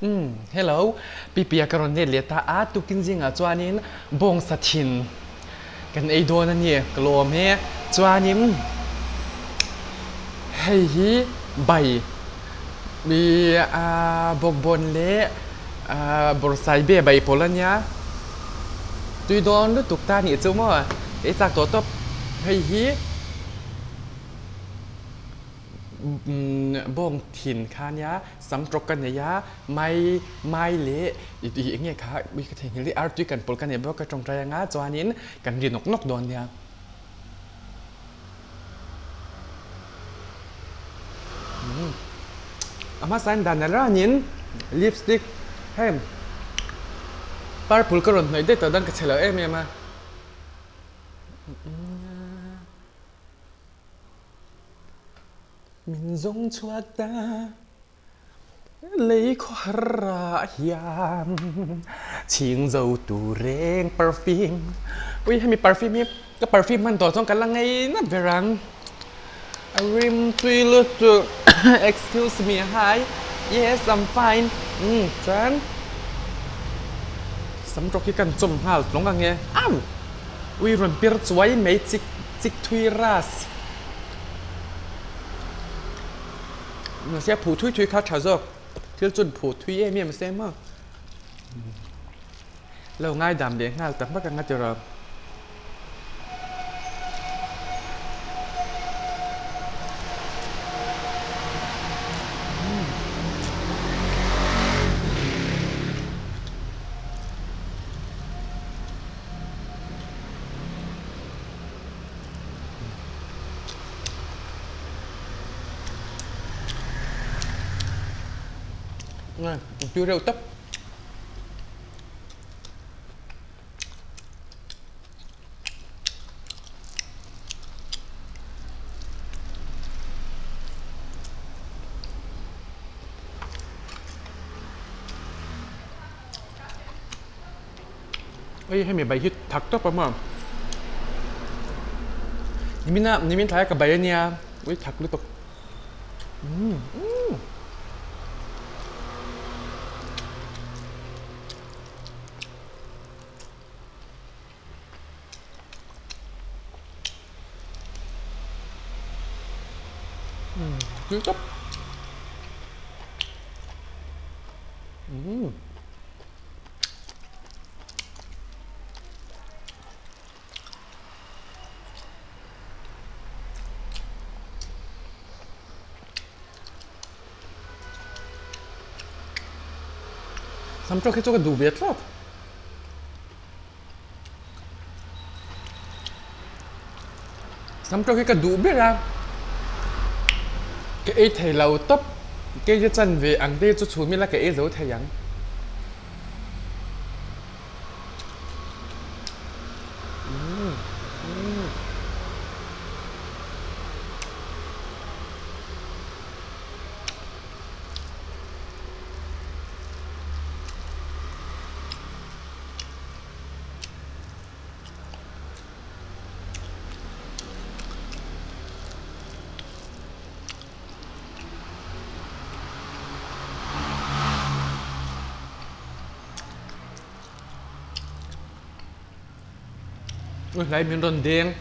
Umm hello Pipia ka rawn let leh ta a tukin zingah chuanin bawngsa thin kan ei dawn a ni ka lawm e chuanin hei hi bai ih ah bawkbawn leh ah bawrhsai be bai pawl a nia tui dawn lutuk ta anih chu maw ei chak tawh tawp hei hi. Bawng thin kha nia sam tawk ka nei a, mai mai leh ih eng nge kha ui ka theihnghilh rih artui kan pawl ka nei bawk a tawngtai anga chuanin kan ri nawk nawk dawn nia. A hmasa in dan ranin lipstick hei purple ka rawn hnawih daih tawh dawn ka chhe lo em em a. Min zawng chhuak ta lei khawhar ah hian chhing zo tur reng perfume ui hemi perfume hi ka perfume hman tawh chuan ka la ngei nat ber ang a rim tui lutuk excuse me hi yes I'm fine umm chuan sam rawk hi kan chawm nghal tlawng ang e au ui rawn pir chuai mai chik. Chik thui ras. Mahse a phuh thui thui kha tha zawk. Thil chun phuh thui em em se maw. Lo ngaidam leh nghal tak hmak anga tiraw. Tui reuh tawp. Hei hemi bai hi thak tawp a maw nimin a nimin thlai a ka bai ania ui thak lutuk umm umm tui tawp umm. Sam tawk hi chu ka duh ve thlawt. Sam tawk hi ka duh ber a, ka ei thei lo tawp, kei hi chan ve ang te chu chhum ila ka ei zo thei ang. Hlai min rawn deng.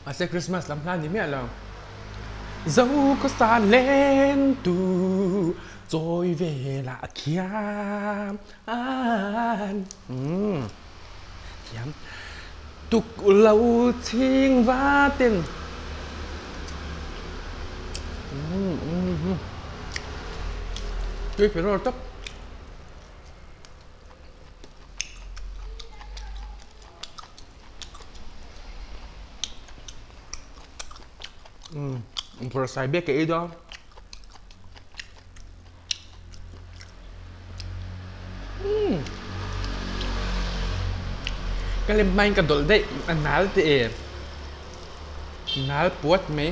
Mahse Christmas lam hla ni miah lo. Zo ka sa len tu chawi velah khian umm thiam tuk lo chhing va ten umm umm tui pherh tawp. Bawrhsai biak ka ei dawn. Ka lem hmain ka dawlh daih a nal teh e. Nal puat mai.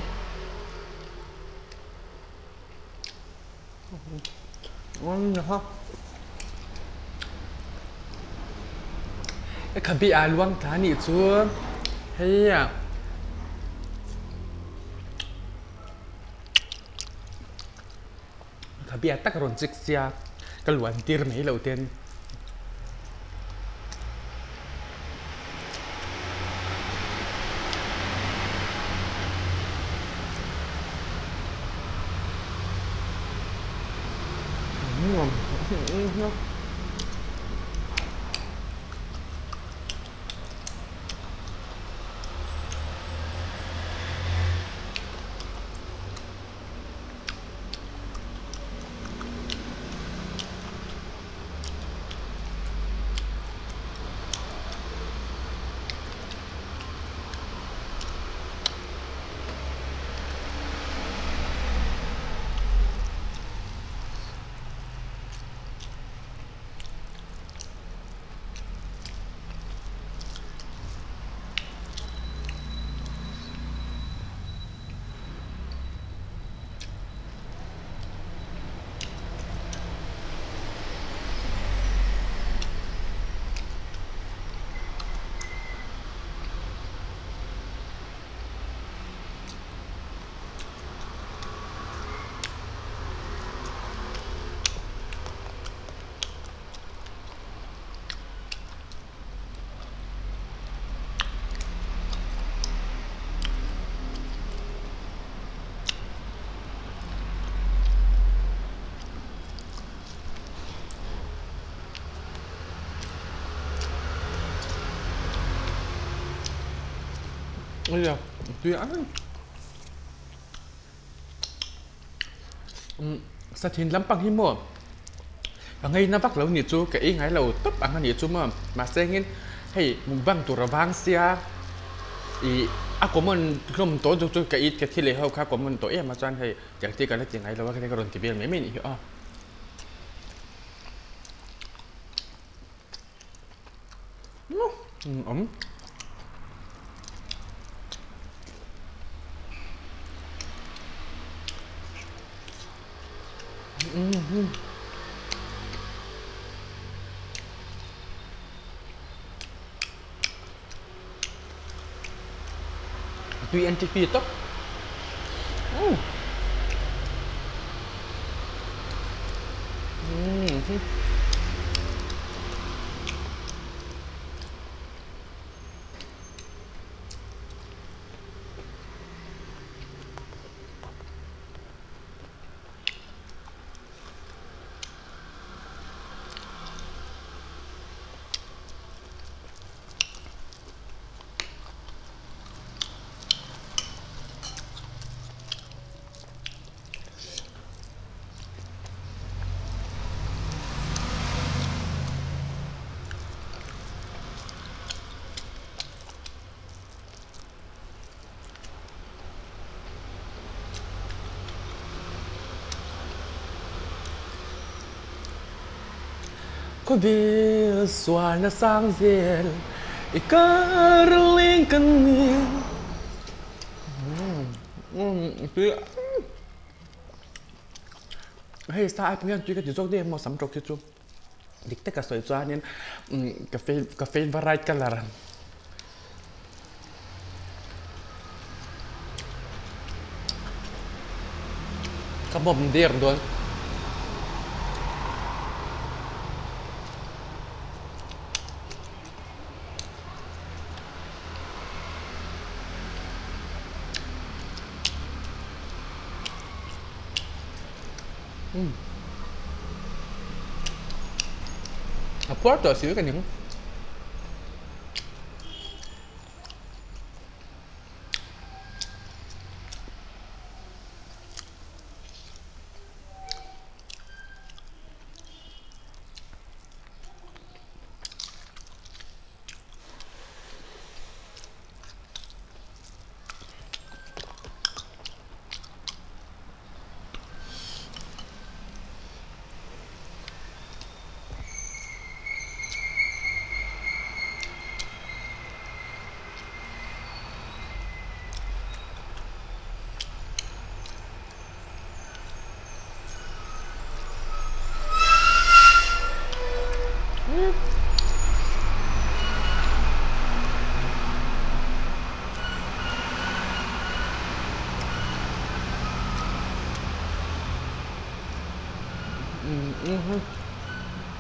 Khabi aa luang ta nih cu hei Khabia tak a rawn chik sia ka luan tir mai lo ten. Nia tui ang umm sathin lampang hi maw ka ngaina vak lo nih chu ka ei ngai lo tawp ang a nih chu maw mahse engin hei mukbang tur a vang sia ih a common hlawm tawh chu chu ka it ka thi leh ho kha common tawh em a chuan hei tiang te ka la ti ngai lo a ka rawn ti vel mai mai a nih hi aw. Awm. Tui an ti pi tawp. Khawvel sualna sang zel i kar leng kan ni. Hei sa ai pawh hian tui ka ti zawk daih emaw sam tawk hi chu dik taka sawi chuanin ka ka favourite colour. Ka bawm der dawn. A puar tawh si ka ning.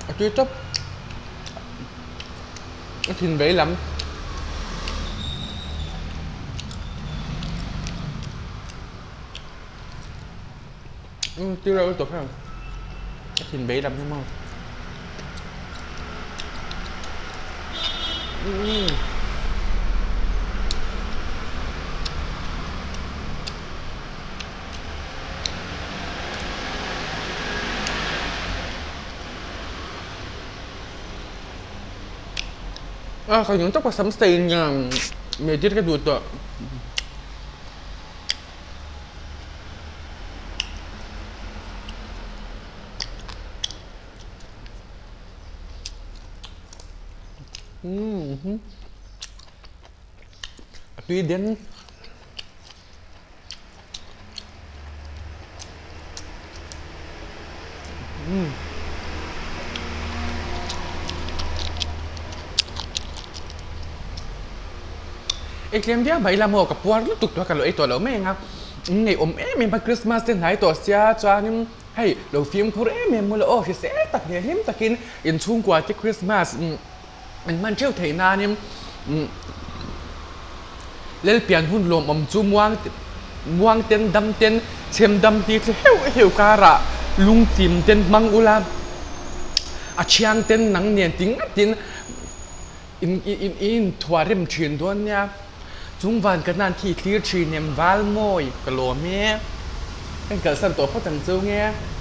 A tui tawp. A thin vei lam. Tui reuh lutuk heng. A thin vei lam hi maw. A ka ning tawp a sam sei nia mei tir ka duh tawh. A tui den. Ei tlem viau mai ila maw ka puar lutuk tawh a ka lo ei tawh lo mai ang a ngei awm em em a Christmas te hnai tawh sia chuanin hei lo fimkhur em em mawle aw hrisel tak leh hlim takin inchhungkua te Christmas An hman theuh theih nanin Lalpian hun lawmawm chu muang muang ten dam ten chhem dam ti thli heuh heuh karah lungchim ten hmang ula a thiang ten nang nen ti ngatin in in in thuah rem thin dawn nia chung van ka nan khi thlir thin em val mawi ka lawm e kan kalsan tawh phawt ang chu nge.